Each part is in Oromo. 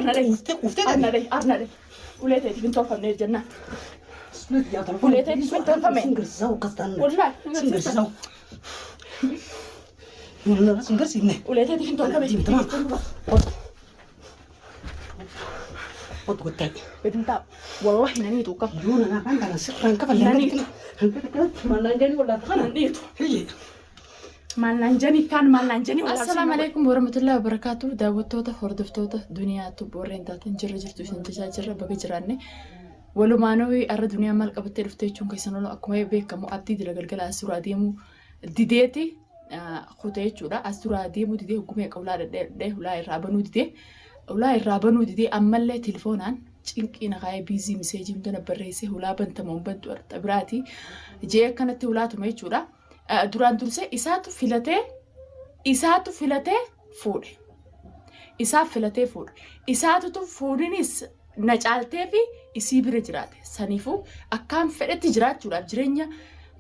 Arna dhahi. Quuftee quuftee Arna dhahi. Arna dhahi. Ulee teetiif hin tolfamne jennaan. Ulee teetiif hin tolfame. Sin garsiisaa akkas ta'an. Wallahi. Sin garsiisaa. Yoona sin garsiifne. Ulee teetiif hin tolfame. Otu gottaa. Gadi taa'u. Wallahi nanii tuuqa. Yoona na afaan kana sirraan kafalle. Naniitu. Mannaan jedhanii wallaata kana. Naniitu. Hiyyi. Maallaan janii kaan maallaan janii. Assalaamu alaikum warahmatullahi wabarakatuh. Daawwattoota hordoftoota duniyaatu warreen taatan jirra jirtu isin jechaa jirra baga jiraanne. Walumaanuu har'a duniyaa maal qabattee dhufte jechuun keessan oolu akkuma beekamu abdii dila galgala as dura adeemuu dideeti kutee jechuudha. As dura adeemuu didee hoggumee ulaa dhadhee ulaa irraa banuu didee ulaa irraa banuu didee ammallee telefoonaan cinqii na kaayee biizii miseejii hunda na barreessee ulaa bantamu hin bantu biraati. Jee akkanatti ulaatuma jechuudha. Duraan dursee isaatu filatee isaatu filatee fuudhe. Isaaf filatee fuudhe. Isaatutu fuudhinis na caaltee fi isii bira jiraate. Saniifuu akkaan fedhetti jiraachuudhaaf jireenya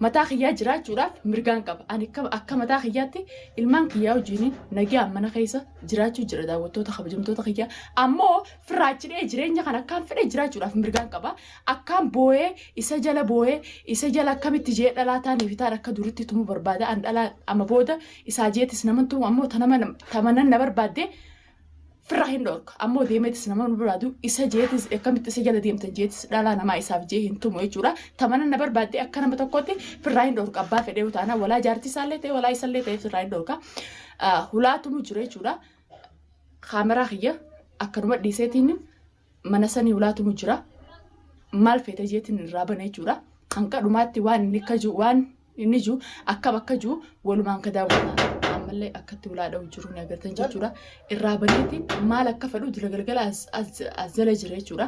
mataa kiyyaa jiraachuudhaaf mirgaan qaba. Ani akka mataa kiyyaatti ilmaan kiyyaa wajjin nagaan mana keessa jiraachuu jira daawwattoota kabajamtoota kiyyaa. Ammoo firraachidhee jireenya kana akkaan fedhe jiraachuudhaaf mirgaan qaba. Akkaan boo'ee isa jala boo'ee isa jala akkamitti jee dhalaa taanii fi taan akka duritti tumuu barbaada. An dhalaa amma booda isaa jeetis naman tumu ammoo tamanan na barbaadde firraa hin dhorka. Ammoo deemeetis nama nu barbaadu isa jeetis akkamitti isa jala deemtan jeetis dhalaa namaa isaaf jee hin tumu jechuudha. Tamanan na barbaadde akka nama tokkotti firraa hin dhorka. Abbaa fedhee utaana walaa jaartii isaallee ta'e walaa isallee ta'e firraa hin dhorka. Hulaa tumu jira jechuudha. Kaameraa kiyya akkanuma dhiiseetiin mana sanii hulaatumu jira. Maal feete jeetiin irraa bana jechuudha. Hanqa dhumaatti waan inni akka jiru waan inni jiru akkam akka jiru walumaan ka daawwatan ammallee akkatti hulaa dha'u jiru ni agartan jechuudha. Irraa baneetiin maal akka fedhu dila galgala as jala jira jechuudha.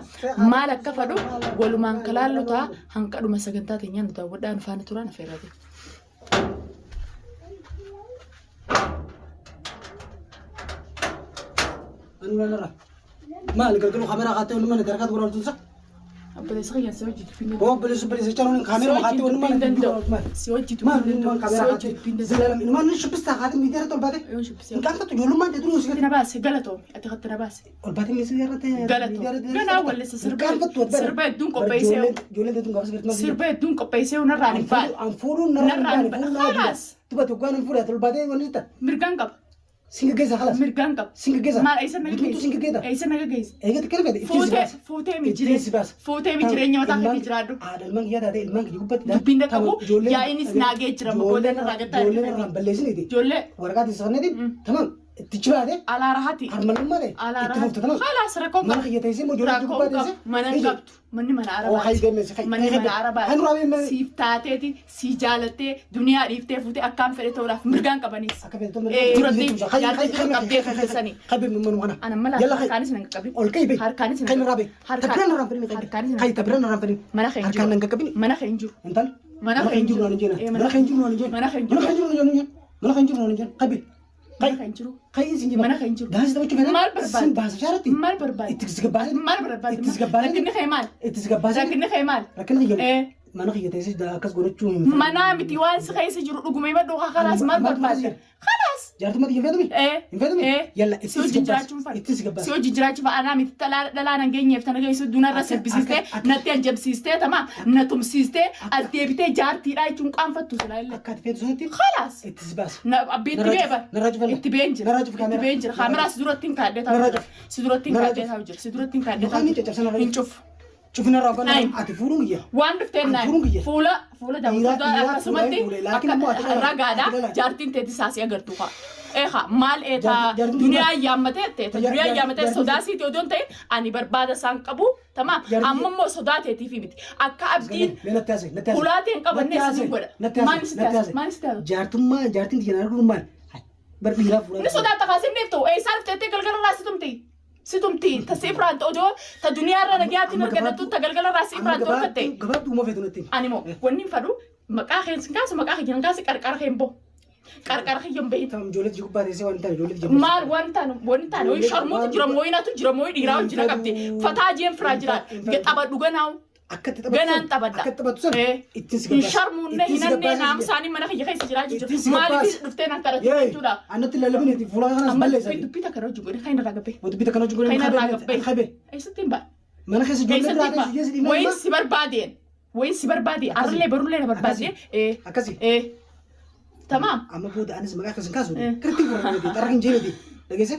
Maal akka fedhu walumaan ka laallu ta'a hanqa dhuma sagantaa teenyaan nu daawwadhaa nu faana turaa na feerrate. Anu Maal galgalu kaameraa kaatee wanni mana dargaa dubara oltuunsa. Obboleessa kiyyan si hojii dubbiin Oo obboleessu obboleessa jechaan waliin kaameraa kaatee wanni mana danda'u. dubara oltumaa. Si hojii Maal dubbiin ilmaan danda'u. Si kaameraa hojii kaatee dubbiin danda'u. zilaalam ilmaan ni shubbistaa kaatee miidiyaa irratti ol baatee. Yoon shubbisee. Hin qaanfattu ijoollummaan ta'e duruu si Ati na baase galatoomi. Ati katti na baase. ol baatee miidiyaa irratti Galatoomi. Ganaa wallisa sirba sirba hedduun qopheessee Ijoolleen teetuun gaafas gartuu sirba hedduun qopheessee narraan hin baane. An fuudhuun Narraan hin baane. Khalaas. Duba tokkoon hin fuudhe ol baatee wanni ta'a. Mirgaan qaba. Singa geessa khalaas. Mirgaan qaba. Singa geessa. Maal eessa naga Guutumtuu singa geessa? geessa. Eessa naga geessa? Eegatti kana fedhe ittiin si Fuutee baasa. fuutee mi Ittiin si baasa. Fuutee mi jireenya mataa keetii jiraadhu. Haadha ilmaan kiyyaa taatee ilmaan kiyya gubbatti. Dubbiin dhaqqabu yaa'iinis naagee jira booda irraa gattaa Ijoolleen irraan balleessiniiti. Ijoollee Waraqaa teessifanneeti. Tamam itti chibaate. alaa rahati. Harmalummaa ta'e. Alaa Itti rahati. fufte tamam. Khalaas rakkoon Mana kiyya teessee immoo ijoollee Rakkoon gubbaa qabu. teessee. Mana hin qabdu. Manni mana Oo hayi arabaati. deemee si Manni mana arabaati. Kan duraa Siif taateeti, si jaalattee, duniyaa dhiiftee fuutee akkaan fedhe ta'uudhaaf mirgaan qabanis. Akka fedhe ta'u Duratti jaartii dura qabdee fuute sanii. Qabee manuma kana. Ana mala Yalla kai. harkaanis nan qaqqabin. Ol kai bee. Harkaanis nan Kan irraa bee. Harkaan- Tabiraan irraan fedhin kai. Harkaanis nan Kai tabiraan irraan fedhin. Mana kee hin Harkaan jiru. nan qaqqabin. Mana kee hin jiru. Intal. Mana Mana kee hin kee hin jiru jiru. naan hin Eh, jeen. Mana kee hin jiru naan hin jeen. Mana kee hin jiru. Mana kee hin jiru naan hin jeen. Mana kee hin jiru naan hin jeen. Qabee. Mana kee hin jiru. Kai isin jiba. Mana kee hin jiru. Daansi taphachuu fedhan. Maal barbaadde? Sin baasa shaaratti. Maal barbaadde? Itti si gabbaasee. Maal barbaadde? Itti si gabbaasee. Rakkinni kee maal? Itti si gabbaasee. Rakkinni kee maal? Rakkinni kiyya. Eh. Mana kiyya teessee akkas godhachuu hin fedhu. Manaa miti waan si keessa jiru dhuguma himadhu khalaas maal Maaltu barbaadde? keessa jira? Khalaas. Jaartummaa kiyya hin feetumi? Eh. Hin feetumi? Eh. Yalla itti Si si hojii gabbaase. jiraachuun fadha. Itti si gabbaase. Si hojii jiraachuu fa'a anaa miti dhalaa nan geenyeef tana geessu dunarra Akka- sirbisiistee akka- natti anjabsiistee tama na tumsiistee as deebitee jaartiidhaa jechuun qaanfattu silaa illee. Akka ati feetu sanatti Khalaas. itti si baase. Na abbiitti Narraa bee cufi. bar. Narraa cufi. Itti been jira. Narraa cufi Itti kaameraa. been jira. Kaameraa si duratti hin kaadhee taa'u Narraa jira. cufi. Si duratti hin Narraa kaadhee cufi. taa'u jira. Si duratti hin kaadhee Yookaan taa'u ni caccabsa jira. narraa Hin cufi. cufu. Cufina irraa Naayin. ati fuudhuun kiyya. Waan dhufteen Ani naayin. fuudhuun kiyya. Fuula fuula Dhiiraa- daawwattoota dhiiraa akkasumatti fuudhee fuudhee. Laakiin akka immoo ati dhala- ragaadha ati dhala. jaartiin teeti saasii agartu kaa. Eeha maal eetaa Jaartiin duniyaa dhiiraa- yaammatee teeta Jaar- duniyaa jaar- yaammatee jaartiin- sodaa siiti odoon ta'in ani barbaada isaan qabu tamaam Jaartiin- amma immoo sodaa teetiifi miti akka abdiin Mee natti haasa'e, natti haasa'e. Ulaateen qabannee Natti isin haasa'e, godha. natti haasa'e, Maal sitti natti haasa'e? haasa'e. Maal sitti haasa'e? Jaartummaa jaartiin tiyya na arguun maal? Bar dhiiraa fuudhaa. Ni sodaata kaasin dhiiftu eessaa dhufteettee galgala irraa si tumti si tumti ta si ifraan odoo ta duniyaa irra nagayaatiin Amma argattu ta galgala irraa si ifraan tolfatte. Gabaabduu uma feetu natti himi. Ani moo wanni hin fadhu maqaa kee sin kaasu maqaa kee hin kaasu qarqara kee hin bahu. Qarqara kee hin bahin. Tamam ijoollee tiyya gubbaa teessee waan hin taane ijoollee tiyya Maal waan taane waan taane wayii sharmuutu jira mooyinatu jira mooyii dhiiraa wajjina qabdi. Fataa jeen firaa jira. Tapha dhuganaawu. Akka itti taphattu Ganaan san- taphadha. Akka itti taphattu san Eh. ittiin si Hin gabbaasa. sharmuunne Ittiin hin si hannee gabbaasa naamusaanii mana kiyya keessa jiraa Ittiin jechuudha. si Maaliif gabbaasa. dhuftee nan kadhatu Yee, jechuudha. annatti lallabin fuula kanas Amma balleessa. dubbii dubbii takka hojii godhe kan irraa gabbee. Dubbii takka hojii godhe Kan irraa gabbee. Qabee. Eessatti hin ba'a? Mana keessa ijoollee Eessatti biraa hin ba'a? keessa dhiisnaa Wayin si barbaadeen. Wayin si barbaadee. Arrallee barullee na barbaadee. Eh. Akkasii. Eh. Tamaam. Amma booda anis maqaa keessan kaasu. Eh. Kirtiin furdaa xarra hin jeeniti. Dhageesse?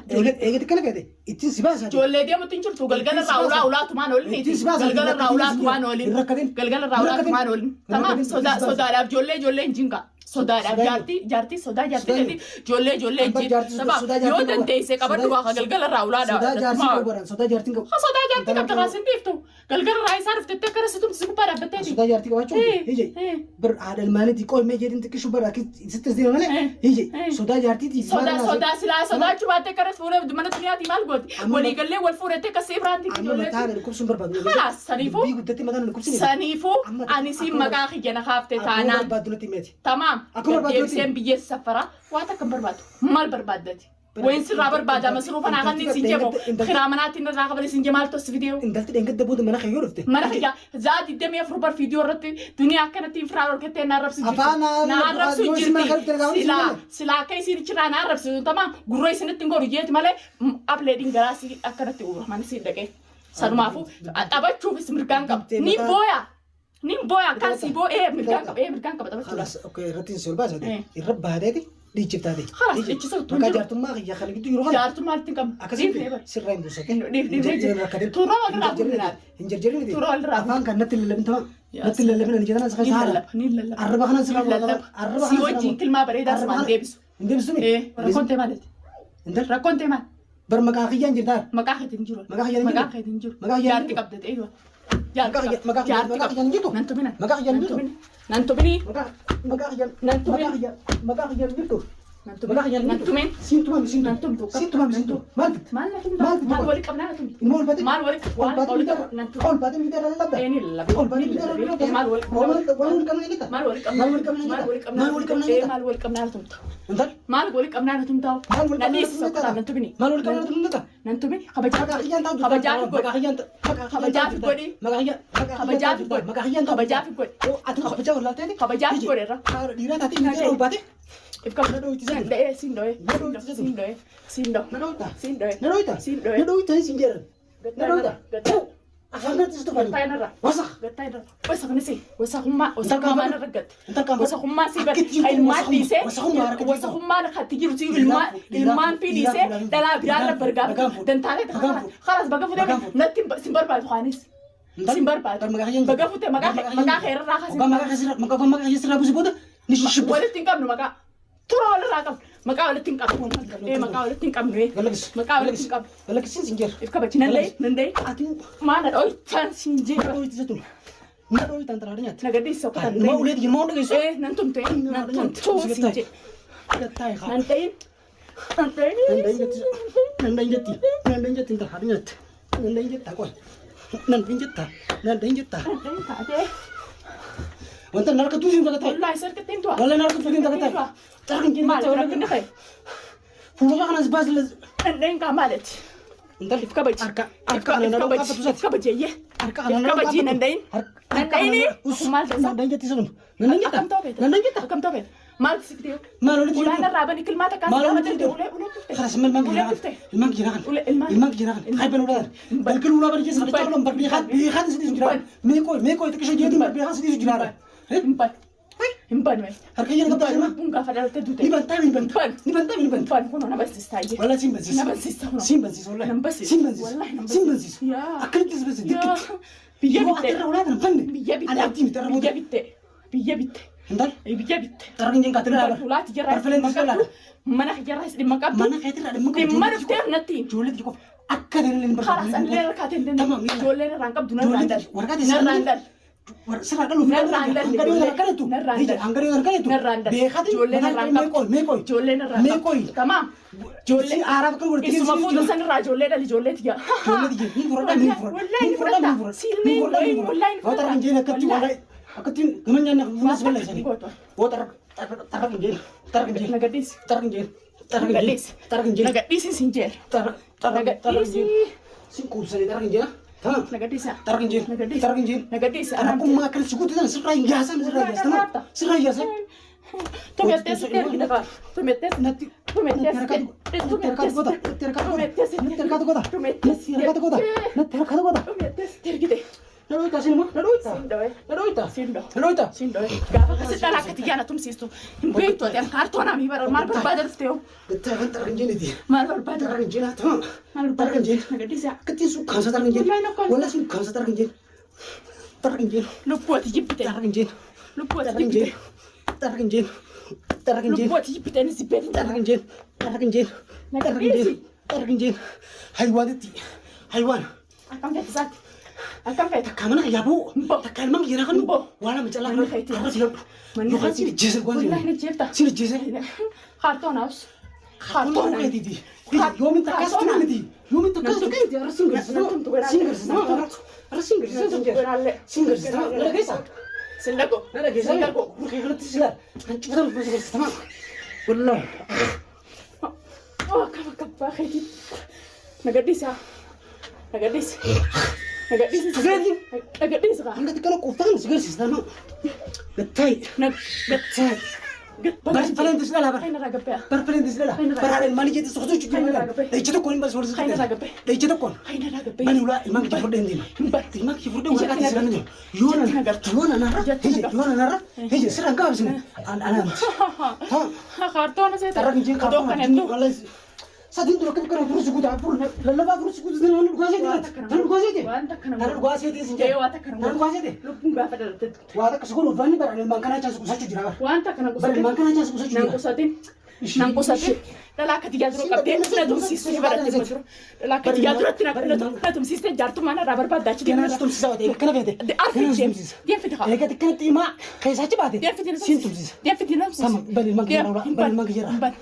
Eegatti kana feete ittiin si baasa. Ijoollee deemutti hin jirtu galgala irraa ulaa ulaatumaan olin Ittiin si baasa. galgala irraa ulaatumaan olin Hin rakkatin. galgala irraa Hin ulaatumaan rakkatin. olin Hin tamaam rakkatin. sodaa Ittiin si baasa. sodaadhaaf ijoollee ijoollee hin jinqa sodaadhaaf Sodaa jaartii jaartii sodaa jaartii Sodaa jedhi ijoollee ijoollee hin Amma jin jaartii tamaam sodaa jaartii yoo qabu. dandeesse qabadhu Sodaa- waa galgala irraa ulaadha Sodaa jaartii qabu baraan sodaa jaartiin qabu. Sodaa jaartii qabda kaas hin dhiiftu galgala irraa isaa dhuftetti akkana si tumsi gubbaa dhaabbatteeti. Sodaa jaartii qabaachuu Eh, hije eh. bar haadha ilmaaniiti qoy mee jedhin xiqqishu bar akki sitti deema malee Eh, hije eh. sodaa jaartiiti. Sodaa sodaa silaa sodaachuu baattee akkana fuula mana duniyaatii maal gooti Amma- waliigallee wal fuudhattee akka siif raantii Amma ijoollee. mataa na dhukkubsuun barbaadu. Khalaas, saniifuu- Dubbii guddatti mataa na dhukkubsini. Saniifuu Amma- ani siin akkuma- maqaa kiyya na kaaftee Akkuma taanaan. barbaaddu natti himeeti. Tamaam. Akkuma barbaaddu Deebiseen biyyeessa safaraa waan takka hin barbaadu. Maal barbaaddati? Wayin sirraa barbaada masruufa naa kanneen siin jemo. Kiraa manaatiin irraa qabale siin jee maaltu as fidee? Intalti dheengadda booda mana kee yoo dhufte. Mana kiyya za'a 24 bar fiidiyoo irratti duniyaa akkanatti firaa dhorkattee na arrabsu jirti. Afaan Na arrabsu yoo isin mana jirti. kee dhufte Silaa malee. silaa akka isin achirraa na arrabsitu tamaam gurra isinitti hin godhu jeeti malee ableedhiin garaa si akkanatti uura mana siin dhaqee. Sanumaafuu taphachuufis mirgaan qaba. Ni booya. Ni booya akkaan si boo'ee mirgaan qaba. Ee mirgaan qaba taphachuudhaaf. Khalaas, okay, irratti si ol baasate. Eh. Irra baateeti dhiichiftaate. Khalaas, dhiichisa utuu hin Maqaa jiru. jaartummaa kiyya kana gidduu yeroo kana. Jaartummaa walitti hin qabnu. Akkasitti Dhiifnee bara. sirraa hin buusa. Dhiif dhiifnee jira. Tuura walirraa fuudhinaa. Hin jarjarin. Tuura walirraa Afaan kan natti lallabin tamam. Yaa Natti lallabin ani jedhan as Ni keessa haala. lallaba, ni lallaba. Arraba kanan sirraa Ni lallaba. Arraba Si wajjin kilmaa bareedaa sumaan deebisu. Hin deebisu mi? Eh, rakkoon ta'e maaliiti? Intal Rakkoon ta'e maal? bar maqaa kiyyaan jirtaa. Maqaa keetiin jiru. Maqaa kiyyaan hin Maqaa jiru. keetiin jiru. Maqaa kiyyaan hin Jaartii jiru. qabda ta'e dura. Jaartii Maqaa qabda. maqaa Jaartii maqaa qabda. kiyyaan hin jirtu. Nan tumina. Maqaa kiyyaan hin Nan jirtu. tumina. Nan tumini. Maqaa maqaa kiyyaan Nan tumin. maqaa kiyyaan maqaa kiyyaan hin jirtu. Nan tumini. Maqaa kiyyaan hin Nan jirtu. tumin. Siin tumami siin Nan tumami. tumtu. Siin tumami siin tumami. Maal fitte? Maal na tumta? Maal fitte? Maal wali qabnaa na tumta? Immoo ol baatee? Maal wali Ol waan baatee wali miidhaa qabna nan tumta. ol baatee miidhaa irra lallabda. Ee ni lallaba. Ol baatee Ni miidhaa irra lallaba. lallabda. Maal wali Maal wali qabna jetta? Maal wali qabna? Maal wali qabna Maal jetta? wali qabna? Maal wali qabna Ee jetta? maal wali qabnaa na tumta? Intal Maal wali qabnaa na tumta? maal wali Na qabna dhiisi sokkotaa nan tumini. Maal wali qabna jetta? Nan tumini. Kabajaa Maqaa kiyyaan taatu. kabajaa fi godhi. Maqaa kiyyaan maqaa Kabajaa fi godhi. Maqaa kiyyaan Kabajaa fi godhi. Maqaa kiyyaan Kabajaa fi godhi. Ati kabajaa wallaalteeti? Kabajaa fi godhi irra. Dhiiraa taatee miidhaa ol baatee? If kam Na dhooyti siin dha'ee siin dhoo'ee Na dhooyti siin dhoo'ee siin dhoo'ee Na dhooyta? siin dhoo'ee Na dhooyta? siin dhoo'ee Na dhooyta siin jedhan. Na dhooyta? Gattaa Afaan kanatti si tufani. Gattaa inarra. Wasaq. Gattaa inarra. Wasaqni si wasaqummaa wasaqummaa narra gatte. Intal qaama. Wasaqummaa si bar Akkitti jirtu ilmaan dhiisee wasaqummaa harka jirtu. wasaqummaan hatti jiru si ilmaan ilmaan fi dhiisee dhalaa biraarra bargaafatu dantaalee خلاص baga futee natti sin barbaadu kaanis. Sin barbaadu. Baga futee maqaa maqaa keerarraa kaasee. Maqaa keessirraa maqaa maqaa keessirraa buuse booda ni shishibbu. Walitti hin qabnu maqaa. Tura walirraa qabnu. Maqaa walitti hin qabnu. Ee maqaa walitti hin qabnu. Ee. Galakkis. Maqaa walitti hin qabnu. Galakkisiin sin jira. If kabaji nan dhayi nan dhayi. Ati Maana dhoytan siin jee. na dhooyta jettu. Na dhooyta intala haadha nyaatti. Na gadhiisa sokkatan. Nama uleeti jirma hunda geessu. Ee nan tumte nan tumtuu siin jee. Gattaa haa. Nan dhayin. Nan dhayin. Nan dhayin jetti. Nan dhayin jetti. Nan dhayin jetti intala haadha nyaatti. Nan dhayin jetta qoy. Nan dhayin jetta. Nan dhayin jetta. Nan dhayin taatee. Wanta narka tuutiin takka ta'e. Wallaahi sarkatteen du'a. Walla narka tuutiin takka ta'e. Xarkin jennee Maal rakkinni kee? Fuula kanas baasile. Nan dhayin kaa maaleti? Intalli If kabaji. Harka harka kana If na kabaji. dhooqaa If kabaji eeyyee. Harka kana If na kabaji nan dhayin. Nan dhayini. Maal ta'e? Nan dhayin jetti sun. Nan dhayin jetta. Akkam ta'u beekta? Nan dhayin jetta. Akkam ta'u beekta? Maal si fidee? Maal walitti Ulaan jirtu? irraa bani kilmaa takkaan Maal si walitti gaafa jirtu? ulee ulee dhufte. خلاص من المنك Ulee جيران dhufte. المنك جيران Ulee ilmaan. المنك جيران خايب الولاد بلكل ولا برجس خلي تعلم بربيخات بيخات سديس جيران ميكو ميكو تكشف جيدي بربيخات سديس جيران Hin banu. Hin banu. Harka qabdaa jirma? Lubbuun gaafa dhalatte duute. Ni bantaa ni bantaa Ban. ni bantaa ni bantaa Ban kunoo na barsiistaa iyyee. والله سين بنسيس Na barsiista kunoo. سين بنسيس والله Nan barsiisa. سين بنسيس Wallahi nan سين barsiisa. بنسيس Yaa. أكلت بس Yaa. دكت Biyya Yoo bitte. atirra walaadha banne. Biyya bitte. Ani abdii miti irra booda. Biyya bitte. Biyya bitte. Intal Biyya bitte. xarrin jeen kaatira Ban fuulaati jarraa Barfileen dhimma tisqalaadha. qabdu. Mana jarraa dhimma qabdu. Mana keetirraa dhimma qabdu. Dhimma dhufteef natti. Ijoollee xixiqqoo akka ta'e hin خلاص أنا ليه ركعتين دنا تمام، يلا. جولين ران قبض نران دل waraqaa نران دل Sirraa dhaluuf Narraan dhalli hangadhee harkanetu Narraan dhalli. hangadhee harkanetu Narraan dhalli. beekati Ijoolleen narraan qabdu. meeqoy meeqoy Ijoolleen irraa meeqoy Tamaam. Ijoollee aaraaf kan godhate Isuma fuuta san irraa ijoollee dhali ijoollee tiyya. Ijoollee tiyya ni fudhadha ni fudhadha Wallahi ni ni fudhadha ni fudhadha. fudhadha Silmeen ni fudhadha ni wallahi ni fudhadha. Waa xarra hin jeen akkatti Wallahi. wallahi akkatti gama nyaanna fuulas balleessanii. Gootu. Waa xarra xarra hin jeen xarra hin jeen Na gadhiisi. xarra hin jeen xarra hin jeen Nagadhiisi. xarra hin jeen Nagadhiisi sin jeera. xarra xarra xarra hin jeen Nagadhiisi. sin quubsanii xarra hin jeen. Tamam. Na gadhiisaa. Xarra hin jeen. Na gadhiisa. Xarra hin jeen. Na gadhiisa. Rabbummaa akkana si guututan sirraa hin yaasan, sirraa hin yaasan. Sirraa hin yaasan. Tumettee sitti ergite faa. Tumettee. Natti Tumettee natti harkatu sitti. natti harkatu godha natti harkatu godha Tumettee natti harkatu godha Tumettee natti harkatu godha natti harkatu godha. Tumettee sitti ergite. Na dhoyta sinuma, na dhoyta. Siin dhawee. Na dhoyta. Siin dhawee. Na dhoyta. Siin dhawee. Gaafa akkasi dhala akka xiyyaana tumsiistu hin beektu ati kaartoonaa mi bara maal barbaada dhufte yoo? Gatta afaan xarra hin jeeniti. Maal barbaada? Xarra hin jeenaa tamam. Maal Xarra hin barbaada? jeen. Na gadhiisaa. Akkattiin sun kaamsa xarra hin jeen. Wallahi na kaamsa. Wallahi sun kaamsa xarra hin jeen. Xarra hin jeen. Lubbuu ati jibbite. Xarra hin jeen. Lubbuu ati Xarra hin jibbite. jeen. Xarra hin jeen. Xarra hin jeen. Lubbuu ati jibbite inni jibbeeti. Xarra hin jeen. Xarra hin jeen. Xarra hin jeen. Xarra hin jeen. Haywaanitti. Haywaan. Akkam feete isaati? Akkam feete? Takka mana kiyyaa bu'u. Bo. Takka ilmaan kiyyaa naa kennu. Bo. Waan lama callaa Manni kana keetii. har'a filadhu. Manni Yookaan keetii. siin ijjeese waan Wallahi na jeefta. siin ijjeese. Kaartoon haus. Kaartoon keetiiti. Yoomin takka as tuqe miti. Yoomin takka as tuqe miti. Har'a siin garsiisa. Siin garsiisa. Har'a siin garsiisa. Siin garsiisa. Na dhageessa. Sin dhaqo. Na dhageessa. Sin dhaqo. Gurra kee kanatti si laal. Kan cufatan si garsiisa. Wallahi. Oh, akkam akka abbaa keetii. Na gadhiisaa. Na gadhiisi. Na gadhiisi. Feetiin. Na gadhiisi kaa. Hanga xiqqaa quuftaan si garsiisa. Gattaay. Na Gattaay. Barfaleen si dhala bara. Kain irraa gabbee. Barfaleen si dhala. Baraaleen maali jetti soqotuu jechuudha. Dhahicha tokkoon hin barsiisu Kain irraa gabbee. Dhahicha tokkoon. Kain irraa gabbee. Bani ulaa ilmaan kiyya fudhee hin deema. Hin bar. Ilmaan kiyya fudhee waraqaa keessa kan jiru. Yoo nan yoo nan har'a hije yoo nan har'a hije sirraan qaabsine anaa miti. Kaartoona seeta. Xarra hin jeen Odoo kana hedduu. Sadin dura kan kana furusi guutaa furu lallabaa furusi guutaa nan dhugaa seete nan dhugaa seete Waan takka nan dhugaa seete sin Ee, jedhe waan takka nan dhugaa seete. Lubbuun gaafa dhalatte. Waa takka si godhu uffanni bara ilmaan kanaa chaas qusachuu jira bara. Waan takka nan Bara qusatin. ilmaan kanaa chaas qusachuu Nan jira. qusatin. Nan qusatin. Dhala akka xiyyaa dura qabdee na tumsiistee baratte dura. Dhala akka xiyyaa duratti na tumsiistee jaartummaa narraa barbaaddaa achi Ganaa si tumsiisa waan ta'eef akkana feete. Arfi Ganaa si deem. tumsiisa. Deem fidi haa. Eegatti akkanatti himaa keessaa achi baate. Deem fidi na Siin tumsiisa. Deem fidi na tumsiisa. Sama bani ilmaan kiyya irraa bani ilmaan kiyya irraa. Hin ban.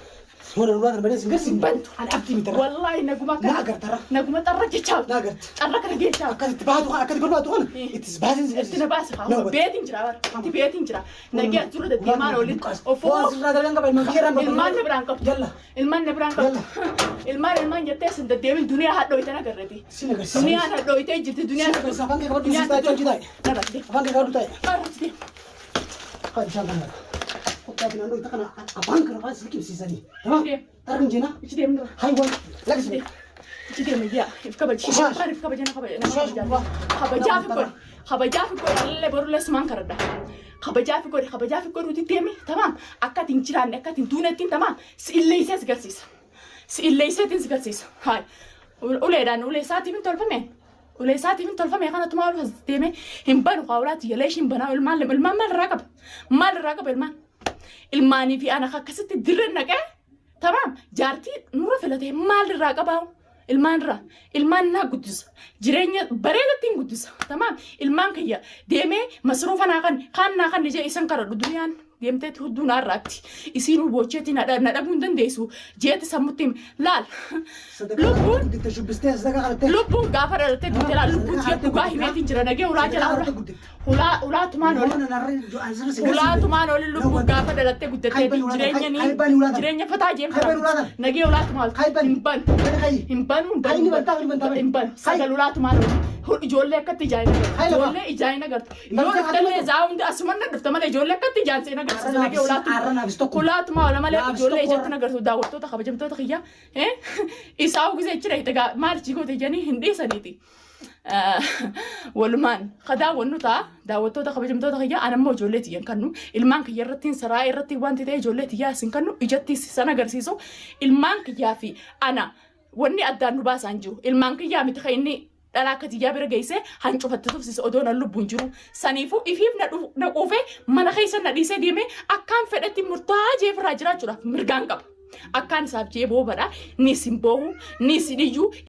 Warra ulaa kana malee sin garsiifne. Bantu. Ani abdii miti irra. Wallahi naguma Na agartarra. Naguma xarra jechaa. Na agarta. Xarra kana geechaa. Akka itti baatu kana akka itti barbaadu kana itti baasin sin Itti na baasa Na haa. hubata. Beetiin jira bara. Itti beetiin jira. Nagee as dura deddeemaan olin. Ofoo. Waan sirraa dalagan qaba ilmaan kiyya irraa. Ilmaan na biraan qabdu. Jalla. Ilmaan na biraan qabdu. Ilmaan ilmaan jettee sin deddeemin duniyaa hadhooyte nagarreeti. Sin agarsiisa. Duniyaan hadhooytee jirti duniyaan. Sin agarsiisa. Afaan kee qabadhu si taa'e hojii taa'e. Narratti. Afaan kee qabadhu taa'e. Narratti. Kan isaan kana. Qophaa naannoo itti kana afaan kana afaan si liqimsiisanii. Tamam. Tarri injina. Ichi deemnira. Haywaan lakkisne. Ichi deema yaa. If kabaji. Kushaas. Kan if kabaja na kabaja. Kushaas gubbaa. Kabajaa fi godhi. Kabajaa fi godhi. Allee borullee sumaan karadha. Kabajaa fi godhi. Kabajaa fi godhuuti deemi. Tamaam. Akka ati hin jiraanne akka ati hin duunettiin tamaam. Si illeessee si garsiisa. Si illeesseetiin si garsiisa. Haay. Uleedhaan ulee isaatiin hin tolfame. Ulee isaatiin hin tolfame kanatu maal as deeme hin banu kaawulaati yalee ishiin banaa ilmaan ilmaan maal irraa qaba? Maal irraa qaba ilmaan? Ilmaanii fi ana akkasitti dirreen naqee tamaam jaartii nurra filatee maal irraa qabaa? Ilmaan irraa ilmaan naa guddisa jireenya bareedatti hin guddisa tamaam ilmaan kiyya deemee masruufa naa kan kaan naa kan ijee isan karadhu duniyaan deemteetti hudduu naa irraatti isiinuu boocheetti na dhabuu hin dandeessu jeeti sammutti laal lubbuun Gudditte shubbistee sadaqaa kadhattee. Lubbuun gaafa dhalattee duute laal lubbuun tiyya dhugaa himeetiin jira nagee ulaa jalaa ulaa ulaa tumaan oli ulaa tumaan oli lubbuun gaafa dhalattee guddattee jireenya ni jireenya fataa jeem nagee ulaa tumaan hin banu hin banu hin banu hin banu sagal ulaa tumaan oli ijoollee akkatti ijaan agartu ijoollee ijaan agartu yoo dhuftallee zaa hundi asuman na dhufta malee ijoollee akkatti ijaan seen agarsiisa nagee ulaa tumaan ulaa tumaan ola malee ijoollee ijatti agartu daawwattoota kabajamtoota kiyya isaa gisee jira egaa maal jigoote jedhanii hin dhiisaniiti. Walumaan ka daawwannu ta'a daawwattoota kabajamtoota kiyya anammoo ijoollee tiyyan kannu ilmaan kiyya irratti saraa irratti wanti ta'e ijoollee tiyyaa isin kannu ijatti san agarsiisu ilmaan kiyyaa fi ana wanni addaan nu baasaan jiru ilmaan kiyyaa miti kan inni dhalaa akka tiyyaa bira geesse hancufatte tufsise odoo nan lubbuun jiru saniifuu ifiif na quufee mana keessa na dhiisee deemee akkaan fedhetti murtaa'aa jeefirraa jiraachuudhaaf mirgaan qaba. Akkaan isaaf jee boobadha ni isin boohu ni isin iyyuu.